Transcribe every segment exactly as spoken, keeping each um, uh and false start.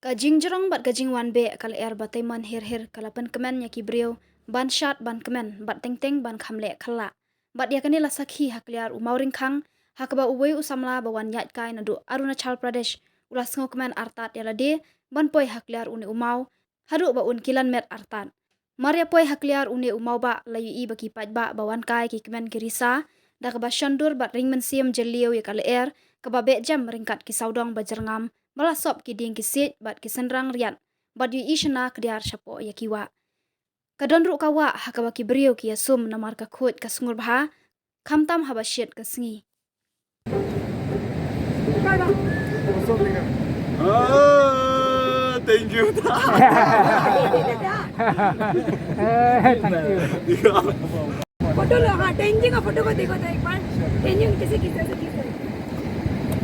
Ka jingjrong bad ka jingwan beh ka lyer ba tymmen her her ka la pynkmen ïa ki briew ban shad ban kmen bad teng teng ban kham leh khlak. Bad ïa kane la sakhi ha kliar u Mawryngkhang, ha kaba uwei u samla ba wan ïaid kai naduh Arunachal Pradesh u la sngewkmen artat ïa lade ban poi ha kliar une u maw haduh ba un kilan met artat. Mar ïa poi ha kliar une u mawbah la ïohi ba ki paidbah ba wan kai ki kmen ki risa da kaba shondur bad ring mynsiem jylliew ïa ka lyer kaba beh jem ryngkat ki sawdong ba jyrngam ba la sop ki dieng ki siej bad ki synrang riat bad ïohi shna khdiar shapoh ïa ki wah. Ka don ruh ka wah ha kaba ki briew ki ïasum namar ka khuid ka sngur bha khamtam haba shit ka sngi. Ah, thank you. Photo लो। हाँ, तेंजिंग का फोटो को देखो तो एक बार। तेंजिंग कैसे खींचते, ऐसे खींचते।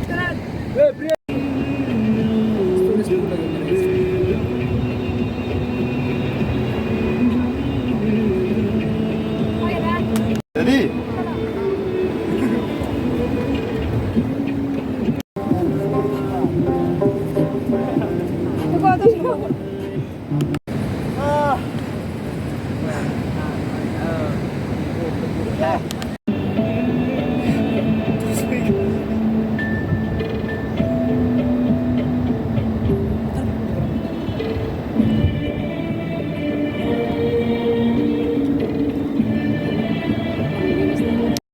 चला। Jadi.